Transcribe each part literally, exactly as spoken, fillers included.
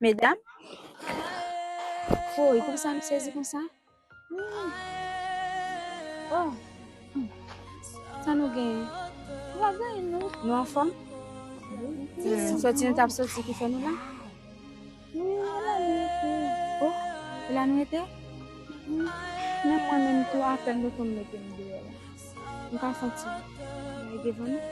Medam? Woy, konsa m sezi konsa? Hmm. Oh. Hmm. Sa nou genyen? Nou pa genyen, non. Nou anfòm? Wi. Se sòti nou t ap sòti ki fè nou la? Wi, e la nou rete. Oh, e la nou rete? Wi. Menm mwen menm tou, apèn tonton m mete m deyò la. M pa santi bagay devan nou.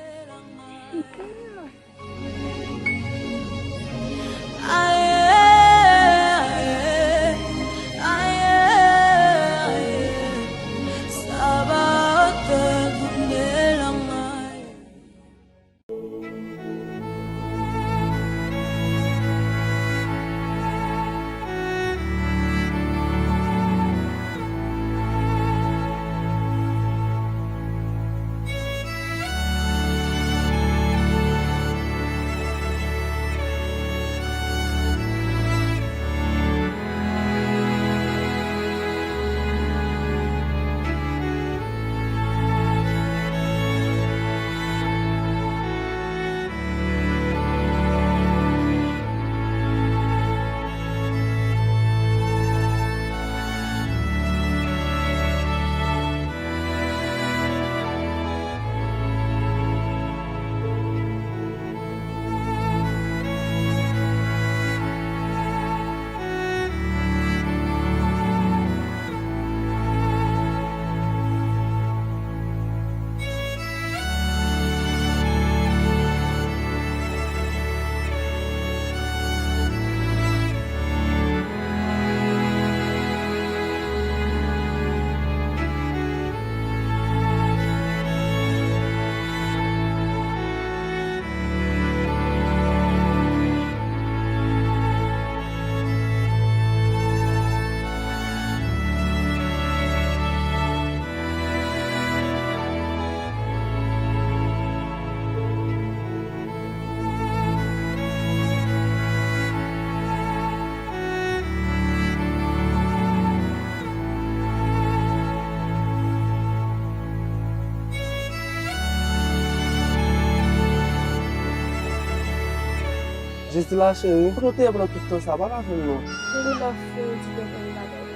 Jezi la, cheri, kote w te ye pandan tout tan sa? Pale avè m non. Depi lè w fin di tonton m pa dòmi,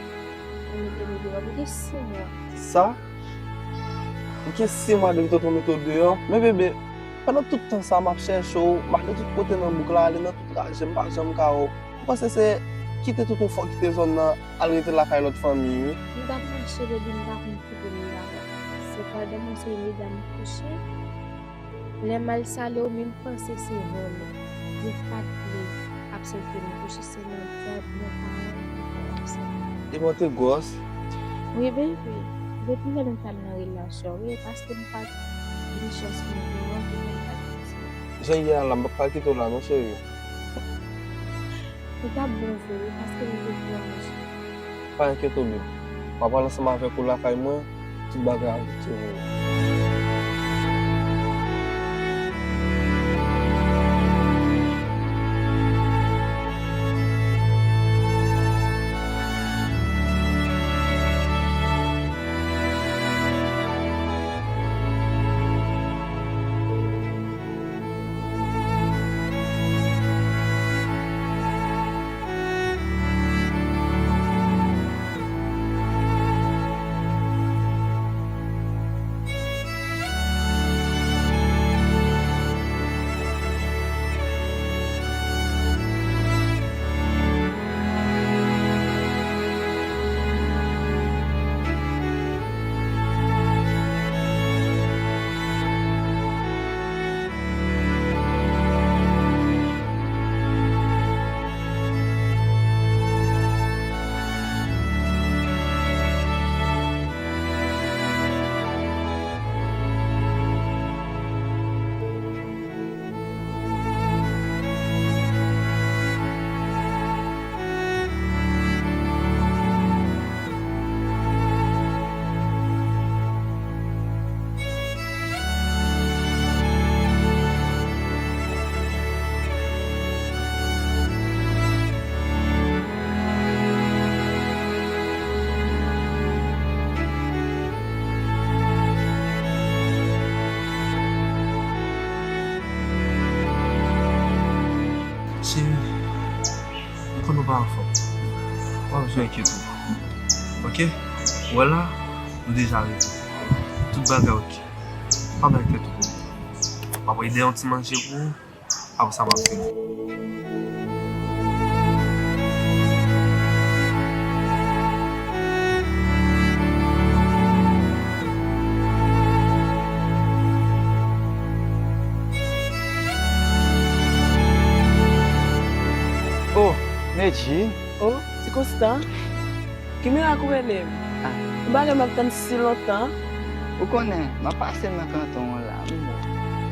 ou mete m deyò. M gen sis mwa. Sa? M gen sis mwa depi tonton mete w deyò. Men bebe, pandan tout tan sa, m ap chèche w, m ale tout kote nan bouk la, ale nan tout raje, m pa janm ka wè w. M panse se kite tout ou fò kite zòn nan, al rete lakay lòt fanmi, wi. M t ap mache, bebe, m pa konn kite m la. Se pandan m wè se medam kouche. Lè m al sale w, men m panse se vòlè. Yo pa t vle aksepte m kouche, se nan djab, nan pawòl ki fè w aksepte. Epi w te gwòs? Wi, bebe. Depi lè nou t al nan relasyon, wi, paske m pa t gen chans pou m te wè w, ki fè m pa t vle. Jan w ye a la, m p ap ka kite w la non, cheri. Li t ap bon vre wi, paske m dekouraje. Pa enkyete w, bebe. M ap al ansanm avèk ou lakay mwen, tout bagay ap vin klè pou ou. Cheri, Pa anfòm. Pa bezwen enkyete w. Oke? Ou wè la, nou deja rive. Tout bagay oke. Pa bay tèt ou pwoblèm. M ap rede yon ti manje pou ou. Apre sa, m ap vini. Oh, Medjine. Oh, Ti Konstan. Ki mirak ou rele m? Ah. Yon bagay m ap tann si lontan. Ou konnen, m ap pase nan kanton an la, m bon.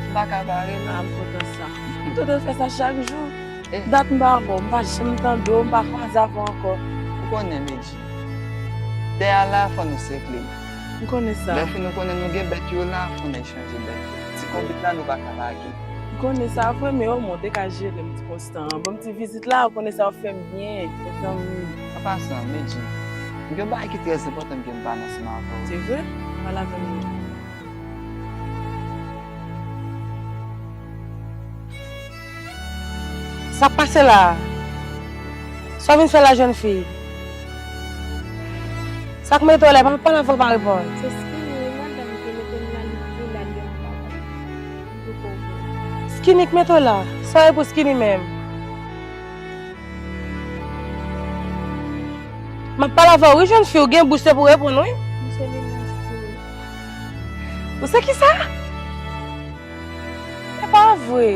M pa ka bare non. Ah, m kontan sa. M tande w fè sa chak jou. Eh. Dat m pa wè w, m pa janm tande w, m pa kwaze avè w ankò. Ou konnen, Medjine. Tè a la, fò nou sekle. M konnen sa. Lè fin nou konnen nou gen bèt yo la, fò n al chanje bèt yo. Ti konbit la, nou pa ka lage. M konnen sa vre, men omwen w te ka jere m, Ti Konstan. Ban m ti vizit la, ou konnen sa w fè m byen, mezanmi. An pasan, Medjine, m gen yon bagay ki trè enpòtan m gen m pale ansanm avè w. Se vre? Pale avè m non. Sa k pase la a? Sa w vin fè la, jèn fi? Sa k mete w la? Pa pale avè w, pa reponn. Se Skinny wi, madanm, ki mete m la, li di l al gen yon bagay. M poko vre. Skinny k mete w la? Sa w ye pou Skinny menm? M ap pale avè w wi, jèn fi, ou gen bouch se pou w reponn wi. Misye vin nan Skinny. Ou se kisa? Se pa vre.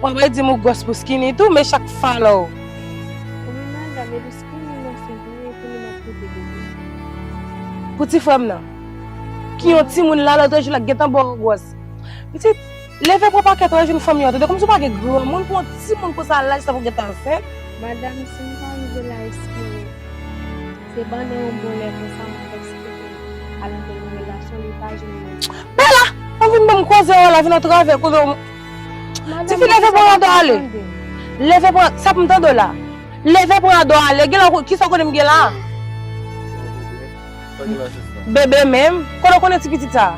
W ap di m ou gwòs pou Skinny tou, men chak fwa lè w. Wi, madanm, epi Skinny nan senk mil pou li m ap pote bebe. Pou ti frè m nan. Ki yon timoun la, lòt jou la, gentan ba w gwòs. Pitit, leve pran pakèt ou, jwenn fanmi an, tande kòmsi w pa gen granmoun pou yon timoun konsa laj sa pou gentan ansent. Madanm, si m pa rive la, Skinny. Se pandan yon bon lè konsa m ap eksplike l. Al antre nan relasyon, li pa jwenn mwen. Bella! Ou vin ban m koze w la, vin atravè koze w. Tifi, leve pran rad ou ale. Leve pran, sa pou m tande w la. Leve pran rad ou ale. Gen lè, kisa w konnen m gen la? Bebe menm. Kote w konnen ti pitit sa?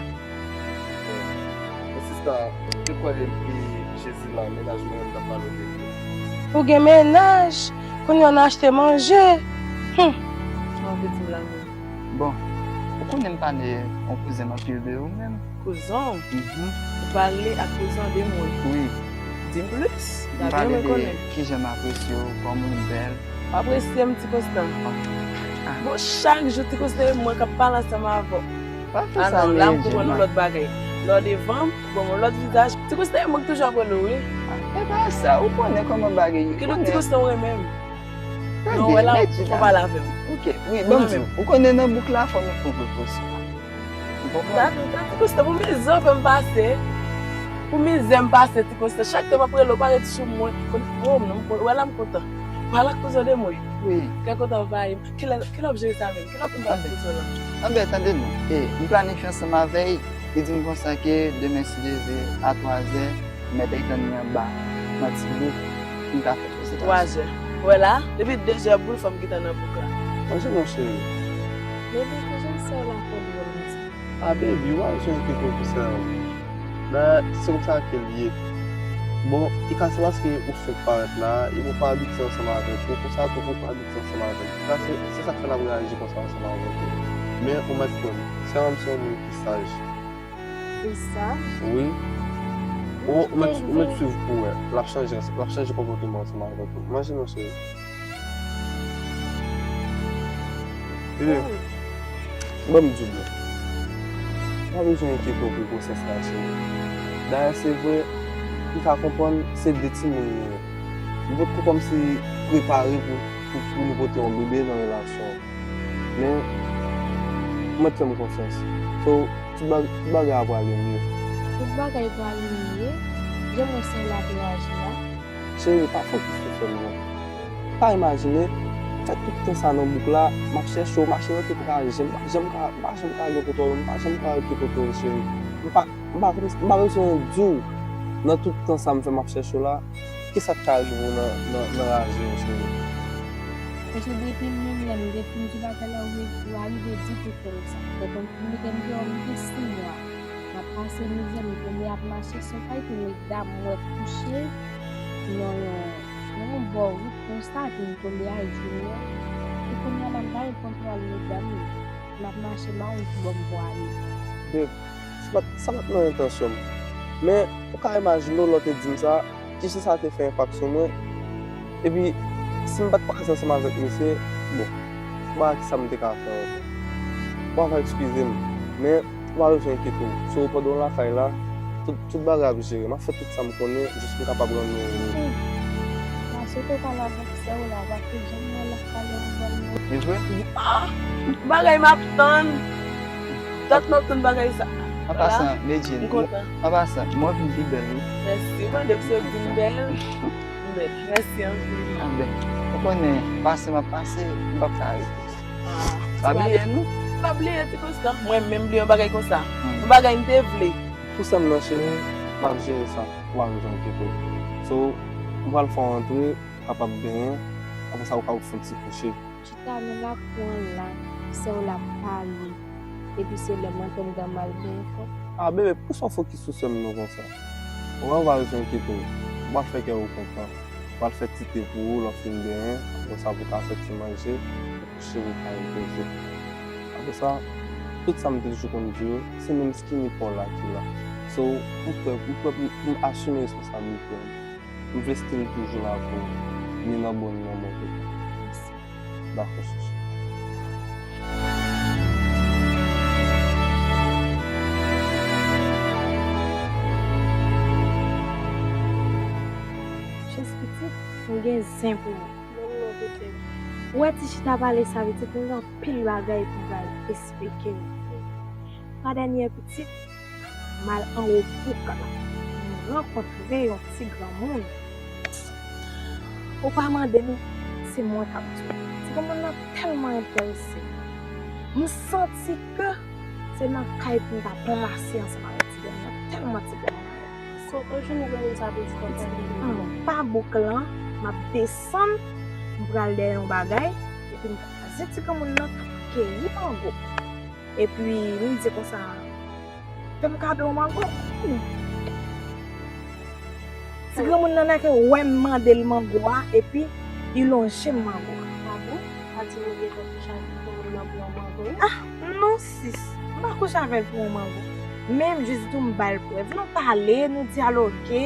Men sista, m te kwè depi Jezi la, mennaj mwen menm t ap pale w de li. Ou gen mennaj, kounye a w nan achte manje. Hum. Sa w vle di m la menm? Bon, ou konnen m pale yon kouzen m anpil de ou menm. Kouzen w? Mhm. Ou pale ak kouzen w de mwen? Wi. Di m plis. M pale de kijan m apresye w, kòman w bèl. Apresye m, Ti Konstan. Ah. Bon, chak jou, Ti Konstan e mwen k ap pale ansanm avè w. Pa fè sa, non, la, m konprann yon lòt bagay. Lè w devan m, ou ban m yon lòt vizaj. Ti Konstan e mwen k toujou ap rele w, wi. Ah, e pa sa, ou konnen kòman bagay ye. Ki lòt Ti Konstan w renmen m? Non, wè la, ou pa pale avè m. Ok, wi, ban m di w, ou konnen nan bouk la, fò nou fè yon prekosyon. Ou konprann? Dakò, dakò, Ti Konstan, pou mizè w fè m pase, pou mizè m pase, Ti Konstan, chak tan m ap rele w, w pa ret sou mwen. Oh, non, m kon-, wè la, m kontan. Pale ak kouzen w de mwen. Wi. Kè kontan anvayi m. Kilè, kilè w ap jere sa menm? Kilè w ap vin pale ak kouzen w lan? Anben, tande non. E, m planifye ansanm avè l. Li di m konsa ke demen si Dye vle, a twazè, m mèt ap tann li anba, nan ti bouk, pou m ka fè prezantasyon. Twazè. Wè la, depi dezè boul fò m gentan nan bouk la. Manje non, cheri. Bebe, kijan sè w la fè dwòl konsa? A, baby, ou pa bezwen enkyete w pou sè w. Dayè, se konsa ke l ye. Bon, li ka se paske ou fenk parèt la, epi ou pa abitye ansanm avèk ou, konsa tou pou ou pa abitye ansanm avèk ou. Sa se, se sa k fè l ap reyaji konsa ansanm avèk ou. Men ou mèt kwè m, sè a m se yon moun ki saj. Li saj? Wi. Ou, ou mèt, ou mèt swiv pou wè. L ap chanje, l ap chanje konpòteman ansanm avèk ou. Manje non, cheri. Bebe, ban m di w byen. Ou pa bezwen enkyete w pou gwosès la, cheri. Dayè, se vre, m ka konprann se de timoun nou ye. Nou potko kòmsi prepare pou, pou, pou nou pote yon bebe nan relasyon an. Men, ou mèt fè m konfyans. So, tout bag-, tout bagay ap prale mye. Tout bagay prale mye? Jan mwen sè la te aji la? Cheri, pa fokis sou sè m non. Pa imajine, fè tout tan sa nan bouk la, m ap chèche w, mache nan tout raje, m pa janm ka, m pa janm ka gen kote w, m pa janm ka wè ki kote w ye, cheri. M pa, m pa, m pa bezwen di w nan tout tan sa m fè m ap chèche w la, kisa k ka rive w nan, nan, nan raje yo, cheri. Paske depi menm lè m te fin di w bagay la, ou, ou arive di tout tan sa. Donk, m, m te, m te, m te senk mwa. M ap pase mizè, m tonbe ap mache, se yon kay pou medam mwen kouche nan yon Nan yon bò wout konsa, epi m tonbe a jenou. E kounye a la, m pa gen kont pou al met dam yo. M ap mache, m pa konn ki bò m pou ale. Babe, sa pa t, sa pa t nan entansyon m. Men, ou ka imajine w lè w te di m sa, kijan sa te fè enpak sou mwen. Epi, si m pa t pase ansanm avèk misye, bon, m pa wè kisa m te ka fè ankò. Bon, w ap eskize m, men ou pa bezwen enkyete w. So, pandan w lakay la, tout, tout bagay ap jere. M ap fè tout sa m konnen, jis pou m kapab rann ou ere. Paske w pale avèk sè w la, w ap janm wè lakay la anba l non. E vre? Bagay m ap tann. Dat m ap tann bagay sa. An pasan, Medjine, M kontan. An pasan, mwen vin pi bèl wi. Mèsi. Ou mande m si w di m bèl. M bèl. Mèsi anpil. Anben, ou konnen, pase m ap pase, m p ap ka rete. Pa bliye nou. Pa bliye ti konsa. Mwen menm bliye yon bagay konsa. Yon bagay m te vle. Pou sè m nan cheri, m ap jere sa. Ou pa bezwen enkyete w. So, m pral fè w antre, kapab benyen. Apre sa, ou kapab fè yon ti kouche. Chita nan lakou an la, sè w la ap pale. Epi se lè m antre m gen mal benyen fò. Ah, bebe, poukisa w fokis sou sè m nan konsa? Ou wè, ou pa bezwen enkyete w. Ou pral fè kè w kontan. Ou pral fè ti te pou ou, lè w fin benyen. Apre sa, pou w ka fè ti manje, pou kouche, pou w ka repoze. Apre sa, tout sa m te toujou konn di w, se menm skinny pa w la ki la. So, m prè, m prè pou m asime responsablite m. M vle still toujou la pou ou, ni nan bon ni nan move. Dakò, chouchou. Jis pitit, m gen zen pou ou. Ou wè ti chita pale sa pitit, m gen anpil bagay pou m pral esplike w. Fwa dènyè pitit, m al anwo bouk la, m rankontre yon ti granmoun. Ou pa mande m, se mwen k ap di w. Ti granmoun nan tèlman enterese m. M santi ke se nan kay pou m ta plase ansanm avèk ti granmoun nan, tèlman ti granmoun nan enterese m. Kote w jwenn granmoun sa pitit anfèt? M pa bouk lan, m ap desann, m pral dèyè yon bagay, epi m kwaze ti granmoun nan k ap keyi mango. Epi m di konsa, fè m kado yon mango. Ti granmoun nan nèke wè m mande l mango a, epi li lonje m mango a. A bon? Sa di ou gentan kouche ak granmoun nan pou yon mango wi? Ah, non sis, m pa kouche avè l pou yon mango. Men m jis di w m ba l prèv. Nou pale, nou dyaloge.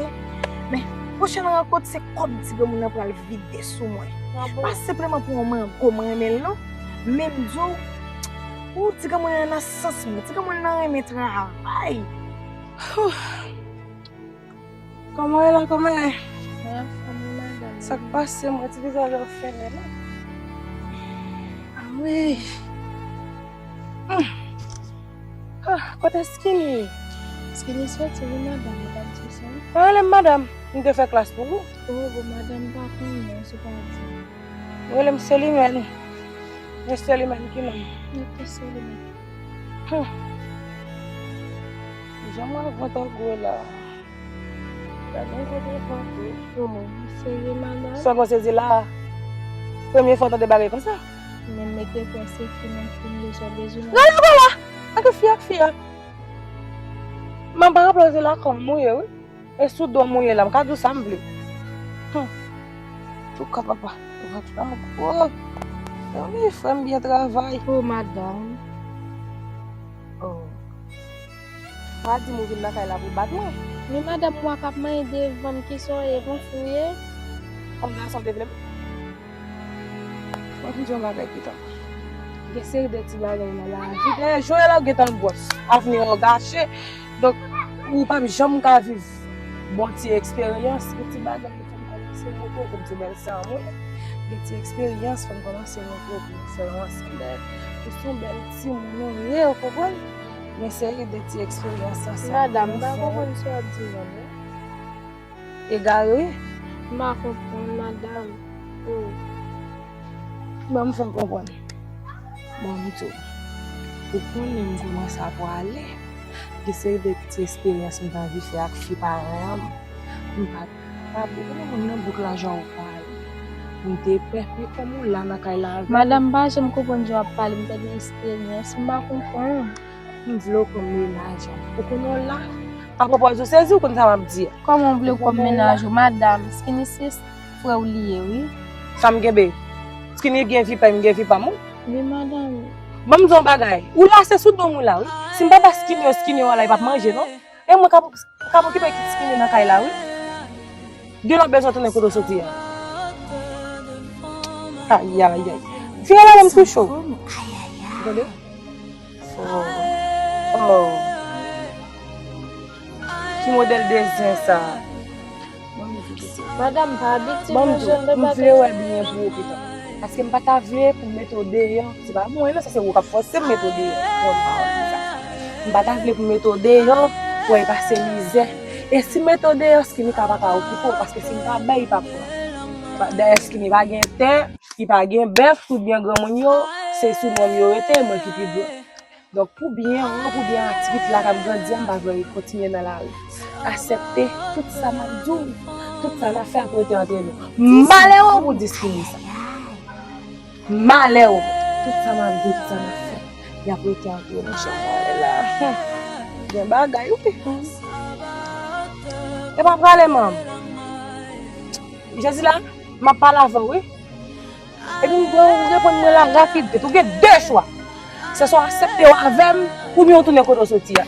Men pwochèn rankont se kòb ti granmoun nan pral vide sou mwen. Pa senpleman pou yon mango mwen renmen l non. Men m di w, ou ti granmoun nan nan sans mwen. Ti granmoun nan renmen travay. Kòman w ye la kòmè? Anfòm wi madanm. Sa k pase mwen ti vizaj ou fennen non. Ah wi. Ah, kote Skinny? Skinny soti wi madanm, ou pa t di sa? Pa rele m madanm, m te fè klas pou ou. Oh bon madanm, m pa konnen, se pa di. Rele m Selimèn. Men Selimèn ki non? Ok Selimèn. Hum. Jan mwen vant an gwo la. Gade yon kote fò tou. Oh, serye madanm? Sa w panse di la? Premye fwa w tande bagay konsa? Men mete fò se fi nan film de sa w bezwen. Gade yon bagay la! Ak fi ak fi a. Mwen pa raple w se la kòm mwen ye wi. E sou do mwen ye la, m ka di w sa m vle. Hum. Touka papa, vant la gwo. Wi, frè m byen travay. Oh, madanm. Oh. Pa di m ou vin lakay la pou bat mwen. Men madanm, mwa k ap manyen devan m, kisa w ye, yon fou w ye? Kòm gason te vle m. Mwen vin di yon bagay pitit. Gen seri de ti bagay nan lavi. Dèyè jwe la ou gentan gwòs. Avni w gache. Donk, ou p ap janm ka viv bon ti eksperyans. Gen ti bagay ki fè m kòmanse montre w kòm ti bèlsè an mwen. Gen ti eksperyans fè m kòmanse montre w pou nou fè yon ansanm. Ou se yon bèl timoun ou ye, ou konprann? Gen seri de ti eksperyans sa sa. Madanm, m pa konprann sa w ap di m nan non. Egare wi. M pa konprann, madanm. Oh. Ban m fè w konprann. Bon, m di w. Ou konnen m kòmanse ap prale. Gen seri de ti eksperyans m t anvi fè ak fi paran an. M pa t kapab. Ou konnen moun nan bouk la jan w prale. M te pè, men kòm ou la nan kay la avè m. Madanm, m pa janm konprann jan w ap pale. M tande eksperyans. M pa konprann. M vle w kòm mennaj ou. Ou konnen w la. Apwopo w sezi, ou konn sa m ap di a. Kòman w vle w kòm mennaj ou? Madanm, Skinny se Frè w li ye, wi. Sa m genbe? Skinny gen vi pa m, m gen vi pa m, wi. Wi, madanm. Ban m di w yon bagay. Ou la, se sou do m ou la, wi. Si m pa ba Skinny yo, Skinny yo la, li p ap manje, non. E mwen k ap, k ap okipe ekip Skinny nan kay la, wi. Gen lè w bezwen tounen kote w soti a. Ayayay. Fi a la menm tou cho. Tande? Oh. Oh. Ki modèl de zen sa? Madanm, pa abitye manje anndan bagay. M vle wè byen pou ou pito. Paske m pa ta vle pou m mete w deyò. Se pa mwen non, sa se ou k ap fòse m mete w deyò. Bon, m pa wè sa. M pa ta vle pou m mete w deyò, pou w al pase mizè. E si m mete w deyò, Skinny ka pa ka okipe w, paske si m pa bay, li p ap pran. Dayè, Skinny pa gen tè, li pa gen bèf, tout byen granmoun yo, se sou non m yo rete, mwen ki pi gwo. Donk, pou byen ou, pou byen a ti pitit la k ap grandi a, m pa vle l kontinye nan lari. Aksepte tout sa m ap di w, tout sa n ap fè ap rete antre nou. Malere w pou w di Skinny sa. Malè w. Tout sa m ap di, tout sa m ap fè, y ap rete antre nou, chè mwen la. Gen bagay, wi. E pa prale, manm. Jezi la, m ap pale avè w, wi. Epi m vle w reponn mwen la rapid, tou gen de chwa. Se swa w aksepte w avè m, oubyen w tounen kote w soti a.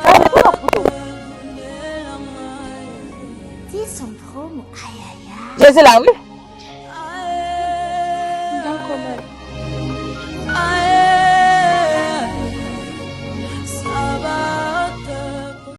Sa vle pou w koute w. Jezi la, wi.